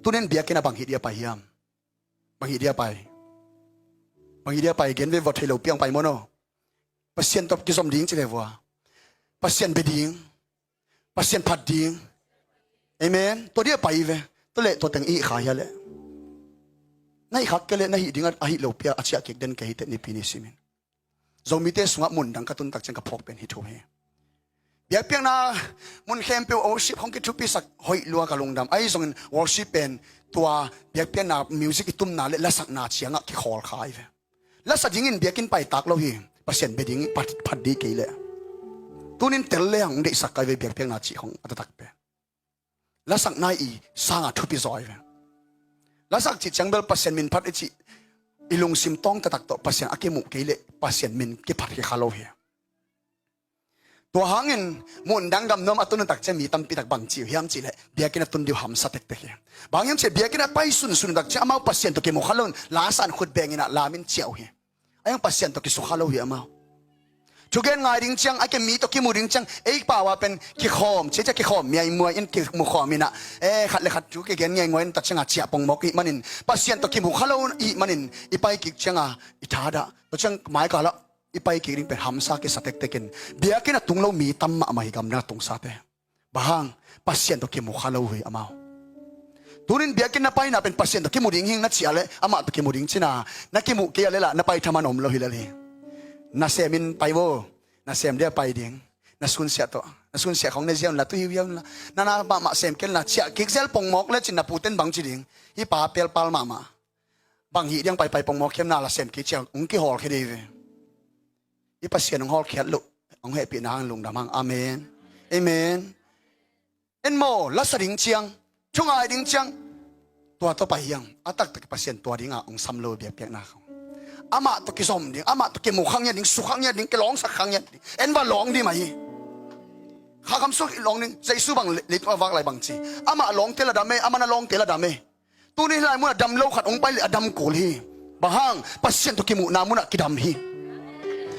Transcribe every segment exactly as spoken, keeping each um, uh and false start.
Tunin biakinn ah bang hih dia pai hiam? Bang hih dia pai? Bang hih dia pai? Gen ve vua, thei lo piang pai maw no. Pasian tawh kizom ding ci ve vua. Pasian bia ding. Pasian phat ding. Amen. Tua dia pai ve. Tua leh tua teng i hih kha hia leh? Na hih khak kei leh na hih ding a, a hih lo pi a ciah kik den kei hi teh nipi ni simin. Zomite sungah mun dang ka tun tak ciang ka phawk pen hih thu hi. Biakpiakna mun khempeuh worship hong kithupisak hoih lua ka lungdam. Ahi zongin worship pen tua biakpiakna music i tumna le lasakna ciangah kikhawl kha hi ve. Lasa dingin biakinn pai tak lo hi. Pasian bia ding phat, phat ding kei leh. Tunin tel le hong deihsak kai ve biakpiakna cih hong a taktak pen. Lasakna i sanga thupi zaw hi ve. Lasak cih ciang bel Pasian min phat i cih i lungsim tawng taktak tawh Pasian a kimuh kei leh Pasian min kiphat hi kha lo hi. Tua hangin mun dang gam nuam a tun a tak ciang mi tampi tak bang ci uh hiam cih leh biakinn a tun ding uh hamsa tektek hi. Bang hiam cih leh biakinn a pai sunsun tak ciang amau Pasian tawh kimu kha lo in la san khut beng in ah lam in ciah uh hi. Ahi zong Pasian tawh kisukha lo hi amau. Thugen ngai ding ciang, a ke mi tawh kimu ding ciang, ei pau a pen kikhawm, cia cia kikhawm miaimuai in kimu khawm in ah, eh, khat le khat thu kigen ngiainguai in tak ciang a ciah pongmawk ih manin, Pasian tawh kimu kha lo ih manin, i pai kik ciang a, i thadah. Tua ciang mai kal ah i pai kik ding pen hamsa kisa tektek in, biakinn a tung lo mi tam mahmah hi, gamdang a tungsate. Bang hang? Pasian tawh kimu kha lo uh hi amau. Tunin biakinn na paina pen Pasian tawh kimu ding hing na ciah leh amah tawh kimu ding cihna, na kimuh kei a leh lah na pai thaman om lo hi lel hi. Nasem in pai vo. Nasem dia pai ding. Na sunsiah tawh, na sunsiah khong ne ziau in la, tu hiuhiau in la, na na mahmah sem kei in la, ciah kik zel pongmawk lecin na puten bang ci ding? Hih pa pelpal mahmah. Bang hih diang paipai pongmawk hiam, na la sem kei ciang hong kihawlkhia ding hi ve. I Pasian hong hawlkhiat loh, hong hehpihna hang lungdam hang. Amen. Amen. En maw, lasa ding ciang, thungai ding ciang, tua tawh pai hiang. A taktak Pasian tua dinga hong sam lo biakpiakna khong. Amah tawh kizom ding, amah tawh kimu kha ngiat ding, su kha ngiat ding, kilawngsak kha ngiat ding. En va lawng ding mah hi. Kha kham suak i lawng ding, Jesu bang leitung a vak lai bang ci. Amah lawngte la dam e, amah na lawngte la dam e. Tuni hih lai munah dam lo khat hong pai leh a dam kul hi. Bang hang? Pasian tawh kimuhna munah kidam hi.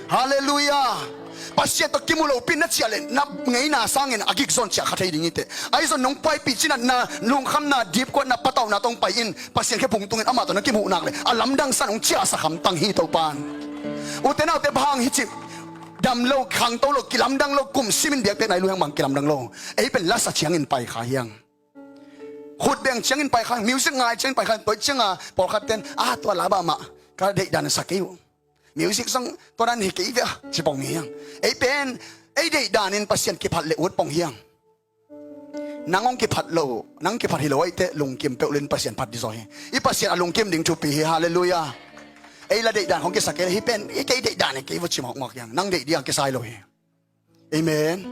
Halleluiah. Pasian tawh kimu lopi na ciah leh na ngeina sangin a gikzawn ciah kha thei ding hi teh. Ahi zong nong paipih cinah na lungkhamna, dipkuatna, patauhna tawh hong pai in, Pasian khe phung tungin amah tawh na kimuh nak leh a lamdang san hong ciahsak hamtang hi Topan. Ute naute, bang hang hih cih dam lo, khangto lo, kilamdang lo kum simin biakpiakna i luheng bang kilamdang lo? Ei pen lasa ciangin pai kha hiang. Khut beng ciangin pai kha, music ngai ciangin pai kha, tua cianga pawlkhat ten, ah, tua la bamah ka deihdan sa kei uh. Music zong tua dan hi kei ve a, ci pong hiang. Ei pen, ei deihdan in Pasian kiphat le ut pong hiang. Nang hong kiphat lo, nang kiphat hi lo ahi teh lungkim peuh lin Pasian phat ding zaw hi. I Pasian a lungkim ding thupi hi, halleluiah. Ei la deihdan hong kisa kei le, hih pen, ei kei deihdan hi kei uh ci mawkmawk hiang. Nang deih ding a kisa hi lo hi. Amen.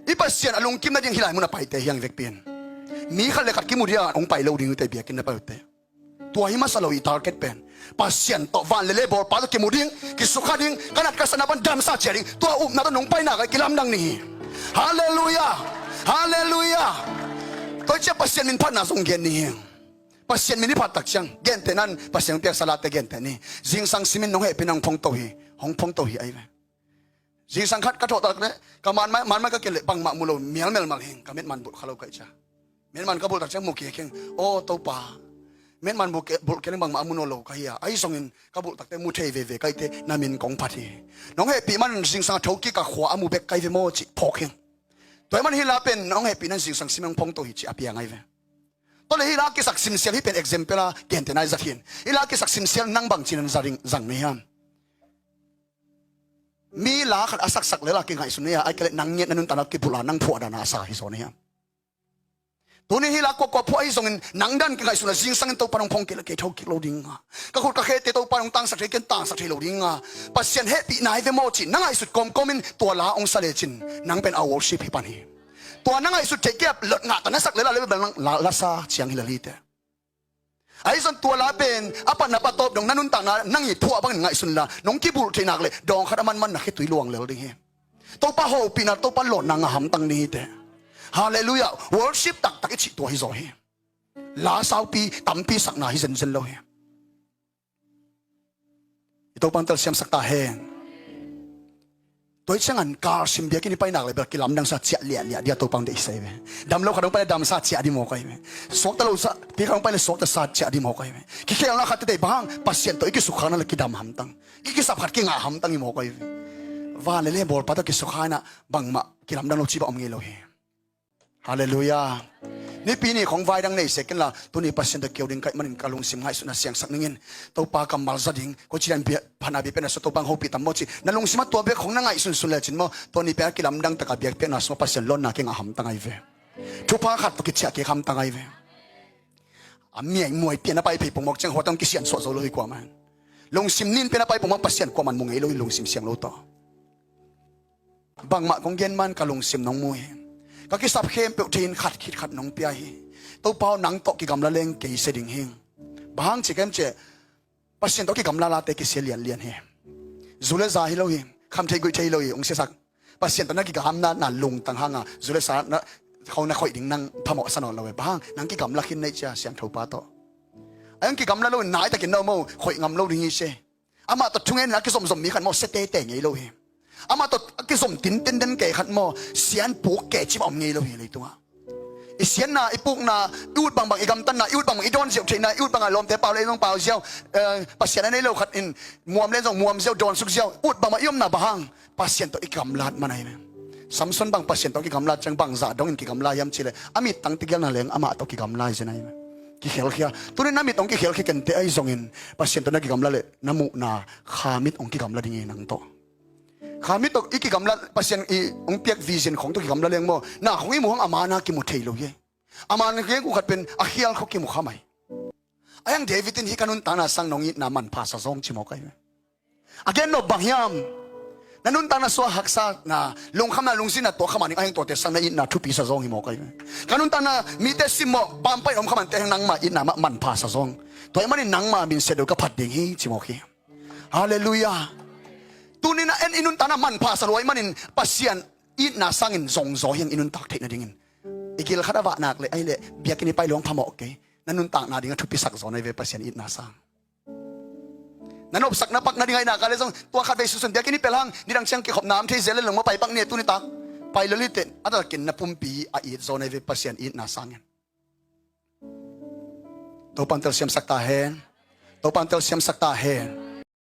I Pasian a lungkim nading hih lai mun a paite hiang vekpi in. Mi khat le khat kimu ding a hong pai lo ding uh teh, biakinn na pai uh teh. Tua hi masa lo i target pen. Pasian tawh, van le le bawlpa tawh kimu ding, kisukha ding, ka nat ka satna pan damsa ciah ding. Tua upna tawh nong paina ka kilamdang ding hi. Halleluiah. Halleluiah. Tua ciah Pasian min phatna zong gen ding hi. Pasian min i phat tak ciang, gentehna in Pasian piaksa late genteh ni. Zingsang simin nong hehpihna hong phongto hi. Hong phongto hi ahi ve. Zingsang khat ka thawh tak leh ka man mai, man mai ka ken leh bangmah mu lo, mial melmal hing, ka metman bulh kha lo ka hih cia. Metman ka bulh tak ciang mu kik hing. Aw Topa, metman bulh kei, bulh kei leng bangmah a mu nawn lo ka hi a, ahi zongin ka bulh takte mu thei veve ka hih teh, na min kong phat hi. Nong hehpih manin zingsang a thokik a khua a mu bek ka hi ve maw cih phawk hing. Tua hi man hih la pen nong hehpihna in zingsang simin hong phongto hi cih a piang ahi ve. Tua leh hih la kisak simsial, hih pen example a gentehna i zat hi in. Hih la kisak simsial nang bangci nan za ding zang na hiam? Mi la khat a saksak lel a kingaihsun na hia, ahih kei leh nang ngiat na nuntakna kibulh a, nang phuah dan a sa hi zaw na hiam? Tuni hih la kuakua phuah ahi zongin nang dan kingaihsun a, zingsangin Topa nong phong kei leh kei tho kik lo ding a, ka khut ka khete Topa nong tangsak thei, ken tangsak thei lo ding a, Pasian hehpihna hi ve maw cih na ngaihsut kawmkawmin tua la hong sa lecin nang pen a worship hi pan hi. Tua na ngaihsut theih kei a lot ngah ta na sak lel a, lel bel nang la, lasa ciang hi lel hi teh. Ahi zong tua la pen a patna pa tawp dong na nuntakna nang i phuah bangin ngaihsun la, nong kibulh theih nak leh dawng khat a manman na khitui luang lel ding hi. Topa hopihna, Topa lawhna ngah hamtang ding hi teh. Halleluiah. Worship taktak i cih tua hi zaw hi. La saupi tampi sakna hi zenzen lo hi. I Topa in telsiamsak ta hen. Tua hi ciangin kal sim biakinn i pai nak le bel kilamdang sa ciah liahliah ding a Topa hong deihsak hi ve. Dam lo khat hong pai le dam sa ciah ding mawk ahi ve. Suakta lo sa, pi khat hong pai le suakta sa ciah ding mawk ahi ve. Kikhelna khat tete bang hang, Pasian tawh i kisukha na le kidam hamtang, i kisap khat kingah hamtang hi mawk ahi ve. Van le le bawlpa tawh kisukha na bangmah kilamdang lo ci bang om ngei lo hi. Halleluiah. Nipi ni khong vai dang nei se ken la, tuni Pasian tawh keu ding ka hih manin ka lungsim ngaihsutna siangsak ning in. Topa kammal za ding, ko ci dan bia, phatna bia pen a so Topa hong hopih tam maw ci. Na lungsim a tua bek khong na ngaihsunsun le cin maw, tua ni pen a kilamdang taka biakpiakna sung Pasian lawnna kingah hamtang ahi ve. Thupha khat tawh kiciah kik hamtang ahi ve. A miai muai pian a pai phei pongmawk ciang hua tawh kisiansuah zo lo hi kuamah. Lungsim nin pian a pai pongmawk Pasian kuamah mu ngei lo hi lungsim siang lo tawh. Bangmah kong gen man ka lungsim nong mu hi. Ka kisap khempeuh thei in khat khit khat nong pia hi. Topa aw nang tawh kigamla leng kei sia ding hi. Bang hang ci kem ci, Pasian tawh kigamla late kisia lianlian hi. Zu le za hi lo hi. Kham thei guih thei lo hi. Ung siasak. Pasian tawh na kigamla na lungtang hanga zu le sa na khong na khoih ding nang phamawh sa nawn lo hi. Bang hang nang kigamla khin neih cia siangthopa tawh. A hang kigamla lo in nai takin no mo khoih ngam lo ding hi sia. Amah tawh thungen in a kizomzom mi khat maw sia tete ngei lo hi. Amah tawh a kizom tinten den ke khat maw sian puk ke cip a om ngei lo hi leitungah. I sianna, i pukna, i ut bangbang, i gamtatna, i ut bangbang, i dawn ziau theihna, i ut bangah lawmte pau le zong pau ziau, eh, Pasian a nei lo khat in muam le zong muam ziau, dawn suk ziau, ut bangbang i omna bang hang Pasian tawh i kigamlat man ahi ve. Samson bang Pasian tawh kigamlat ciang bang zah dongin kigamla hiam cileh a mittang tigialna leng amah tawh kigamla hi zen ahi ve. Kikhelkhia. Tunin na mit hong kikhelkhia kente ahi zongin Pasian tawh na kigamla le na muhna kha mit hong kigamla ding hi nang tawh. Kha mit tawh i kigamla Pasian i hong piak vision khong tawh kigamla leng maw. Na khong i muh hang a mana kimu thei lo hi. A mana kiang uh khat pen a khial khawng kimu kha mai. A hiang David in hi ka nuntakna sang nong itna manpha sa zawng ci mawk ahi ve. A gen nop bang hiam? Na nuntakna suah haksa na lungkhamna lungzinna tuah kha manin a hiang tuate sang na itna thupi sa zawng hi mawk ahi ve. Ka nuntakna mite simmawh pampai om kha mante hiang nangma itna mah manpha sa zawng. Tua hi manin nangma min sia deuh ka phat ding hi ci mawk hi. Halleluiah. Tunin a en i nuntakna manpha sa lua hi manin Pasian itna sangin zongzaw hiang i nuntak theih nadingin i gil khat a vah nak le ahi le biakinn i pai luang phamawh kei. Na nuntakna ding a thupisak zaw na hi ve Pasian itna sang. Na nopsak na pak nading ahi nak a le zong tua khat vei susun biakinn i pel hang nidang ciang kikhop nam thei zel le lungma pai pak ni a tuni tak pai lo lite a takin na pumpi a it zaw na hi ve Pasian itna sangin. Topan telsiamsak ta hen. Topan telsiamsak ta hen.